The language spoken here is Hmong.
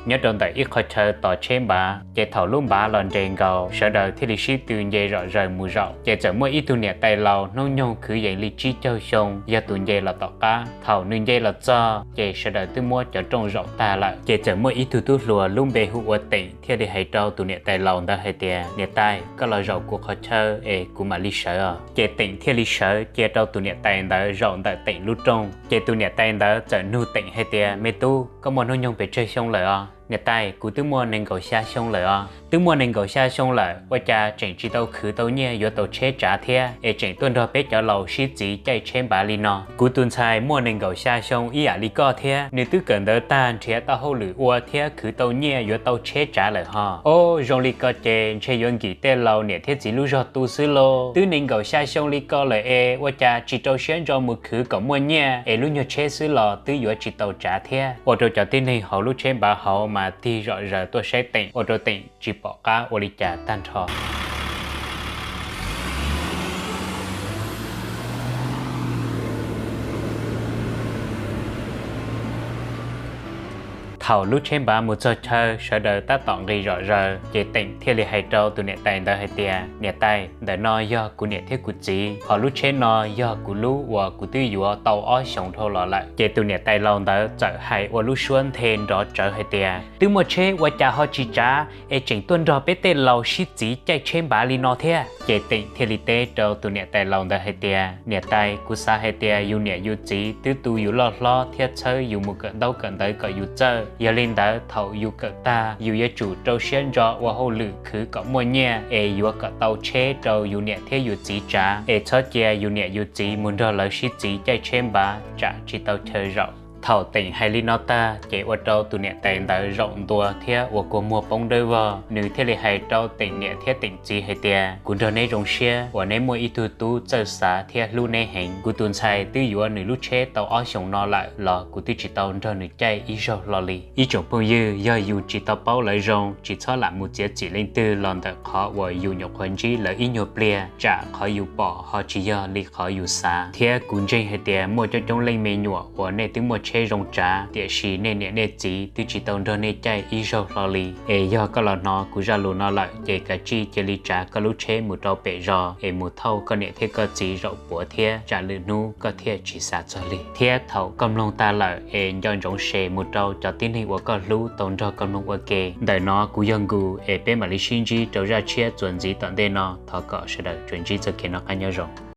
nyob rau ntawm ib qhov chaw tos tsheb npav. Ces thaum lub npav los nres nkaus, sawv daws thiaj li sib tw nce zom zaws mus zaum. Ces txawm muaj ib tug niam tais laus hnub nyoog kwv yees li tsib caug xyoo, yog tus nce los tom qab. Thaum nws nce los txog, ces sawv daws twb muab cov rooj zaum tag lawm. Ces txawm muaj ib tug tub hluas lub npe hu ua Teem thiaj li hais rau tus niam tais laus ntawd hais tias, Niam tais, koj los zaum kuv qhov chaw es kuv mam li sawv os. Ces Teem thiaj li sawv cia rau tus niam tais ntawd zaum ntawm Teem lub rooj. Ces tus niam tais ntawd txawm nug Teem hais tias, Me tub, koj muaj hnub nyoog pes tsawg xyoo lawm os? Niam tais, kuv twb muaj nees nkaum xya xyoo lawm os. Twb muaj nees nkaum xya xyoo lawm, ua cas tseem tsis tau khwv tau nyiaj yuav tau tsheb tsav thiab, es tseem tuaj nrog peb cov laus sib txiv caij tsheb npav li no? Kuv tus ntxhais muaj nees nkaum xya xyoo ib yam li koj thiab, nws twb kawm ntawv tag nrhiav tau hauj lwm ua thiab khwv tau nyiaj yuav tau tsheb tsav lawm ho. Ob, zoo li ko ces ntshe yuav nkim tej laus niam thiab txiv lub zog tu xwb lauj. Twb nees nkaum xya xyoo li ko lawm es ua cas tsis rau siab ntso mus khwv kom muaj nyiaj es lub nyuag tsheb xwb los twb yuav tsis tau tsav thiab. Ua rau cov tib neeg hauv lub tsheb npav hauv mas tig zom zaws tuaj saib Teem, ua rau Teem tsis pom qab ua li cas tag nrho. Thaum lub tsheb npav mus txog chaw, sawv daws tab tom nqis zom zaws, ces Teem thiaj li hais rau tus niam tais ntawd hais tias, Niam tais, ntawm no yog kuv niam thiab kuv txiv, ho lub tsheb no yog kuv lub uas kuv twb yuav tau ob xyoos dhau los lawm. Ces tus niam tais laus ntawd txawm hais ua lub suab nthe nrov tsawv hais tias, Twb muaj tsheb ua cas ho tsis tsav, es tseem tuaj nrog peb tej laus sib txiv caij tsheb npav li no thiab? Ces Teem thiaj li teb rau tus niam tais laus ntawd hais tias, Niam tais, kuv xav hais tias yus niam yus txiv twb tu yus loj hlob thiab txhawb yus mus kawm ntaub kawm ntawv kom yus txawj. Yog li ntawd, thaum yus kawm tag, yus yuav tsum rau siab ntso ua hauj lwm khwv kom muaj nyiaj es yuav kom tau tsheb rau yus niam thiab yus txiv tsav, es txhob cia yus niam yus txiv mus nrog lawv sib txiv caij tsheb npav tsam tsis tau chaw zaum. Thaum Teem hais li no tag, ces ua rau tus niam tais ntawd zaum ntua thiab ua kua muag poob dawb vog. Nws thiaj li hais rau Teem niam thiab Teem txiv hais tias, Kuv nrog neb zoo siab uas neb muaj ib tug tub txawj xav thiab hlub neb heev. Kuv tus ntxhais twb yuav nws lub tsheb tau ob xyoos no lawm los kuv twb tsis tau nrog nws caij ib zaug hlo li. Ib tsoom phooj ywg, yog yus tsis tau paub lawv zoo, tsis txhob lam mus txiav txim leej twg los ntawm qhov uas yus nyuam qhuav ntsib lawv ib nyuag pliag, tsam qhov yus pom ho tsis yog li qhov yus xav. Thiab kuv ntseeg hais tias muaj coob coob leej me nyuam uas nej twb muaj tsheb zoo tsav, tiam sis nej niam nej txiv twb tsis tau nrog nej caij ib zaug hlo li. Es yog koj los hnov kuv zaj lus no lawm, ces kav tsij cia li tsav koj lub tsheb mus rau pem zos es mus thauj koj niam thiab koj txiv zaum puav thiab, tsam lwm hnub koj thiaj tsis xav txog li. Thiab thaum koj mloog tag lawm es nco ntsoov share mus rau cov tib neeg uas koj hlub tau nrog koj mloog ua ke. Ntawm no kuv yog Nkus, es peb mam li sib ntsib rau zaj tshiab txuas ntxiv tom ntej no, thov kom sawv daws tsuas ntsib txoj kev noj qab nyob zoo.